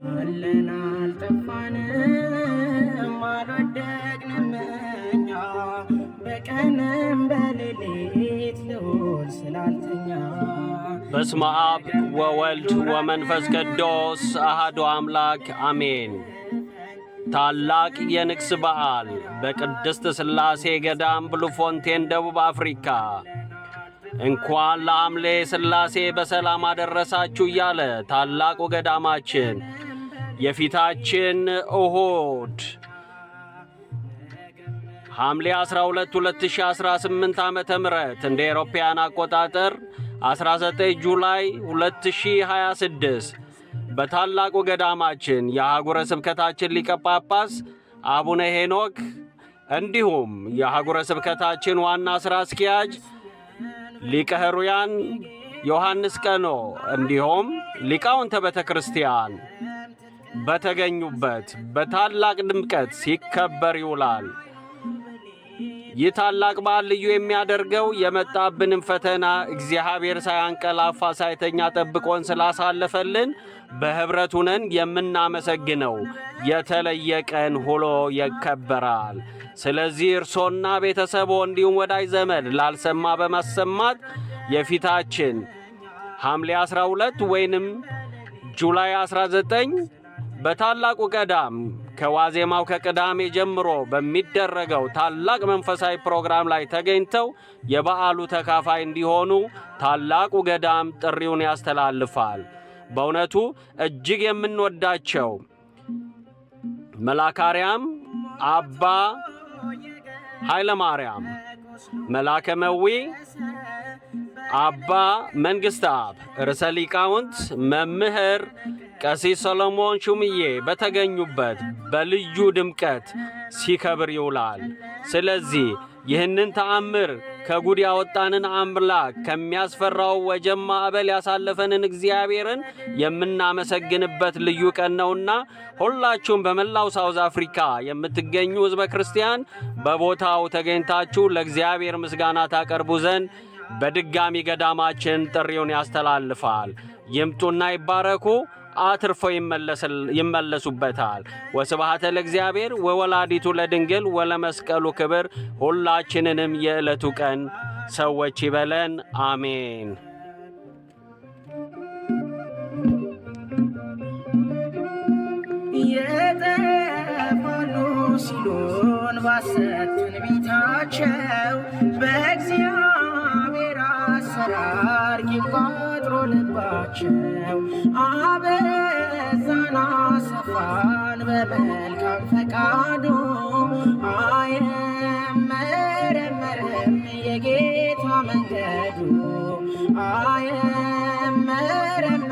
አለን አልጠፋንም አልወደቅንም እኛ በቀንም በሌሊት ልዑል ስላልተኛ። በስመ አብ ወወልድ ወመንፈስ ቅዱስ አሐዱ አምላክ አሜን። ታላቅ የንግሥ በዓል በቅድስት ሥላሴ ገዳም ብሉፎንቴን ደቡብ አፍሪካ። እንኳን ለሐምሌ ሥላሴ በሰላም አደረሳችሁ እያለ ታላቁ ገዳማችን የፊታችን እሁድ ሐምሌ 12 2018 ዓ.ም፣ እንደ አውሮፓውያን አቆጣጠር 19 July 2026 በታላቁ ገዳማችን የአህጉረ ስብከታችን ሊቀ ጳጳስ አቡነ ሄኖክ እንዲሁም የአህጉረ ስብከታችን ዋና ሥራ አስኪያጅ ሊቀ ኅሩያን ዮሐንስ ቀኖ እንዲሁም ሊቃውንተ ቤተ ክርስቲያን በተገኙበት በታላቅ ድምቀት ሲከበር ይውላል። ይህ ታላቅ በዓል ልዩ የሚያደርገው የመጣብንን ፈተና እግዚአብሔር ሳያንቀላፋ ሳይተኛ ጠብቆን ስላሳለፈልን በኅብረት ሁነን የምናመሰግነው የተለየ ቀን ሆኖ ይከበራል። ስለዚህ እርሶና ቤተሰቦ እንዲሁም ወዳጅ ዘመድ ላልሰማ በማሰማት የፊታችን ሐምሌ 12 ወይንም July 19 በታላቁ ገዳም ከዋዜማው ከቅዳሜ ጀምሮ በሚደረገው ታላቅ መንፈሳዊ ፕሮግራም ላይ ተገኝተው የበዓሉ ተካፋይ እንዲሆኑ ታላቁ ገዳም ጥሪውን ያስተላልፋል። በእውነቱ እጅግ የምንወዳቸው መልአከ አርያም አባ ኃይለ ማርያም፣ መልአከ መዊ አባ መንግሥተ አብ፣ ርዕሰ ሊቃውንት መምህር ቀሲስ ሰሎሞን ሹምዬ በተገኙበት በልዩ ድምቀት ሲከብር ይውላል። ስለዚህ ይህንን ተአምር ከጉድ ያወጣንን አምላክ፣ ከሚያስፈራው ወጀብ ማዕበል ያሳለፈንን እግዚአብሔርን የምናመሰግንበት ልዩ ቀን ነውና ሁላችሁም በመላው South Africa የምትገኙ ሕዝበ ክርስቲያን በቦታው ተገኝታችሁ ለእግዚአብሔር ምስጋና ታቀርቡ ዘንድ በድጋሚ ገዳማችን ጥሪውን ያስተላልፋል። ይምጡና ይባረኩ፣ አትርፈው ይመለሱበታል። ወስብሐት ለእግዚአብሔር ወወላዲቱ ለድንግል ወለመስቀሉ ክብር። ሁላችንንም የዕለቱ ቀን ሰዎች ይበለን። አሜን። ይጠፋሉ ሲሉን ባሰት ትንቢታቸው በእግዚአብሔር አሰራር ቂም ቋጥሮ ልባቸው አበዛን አሰፋን በመልካም ፈቃዱ አይመረመርም የጌታ መንገዱ አይመረመርም።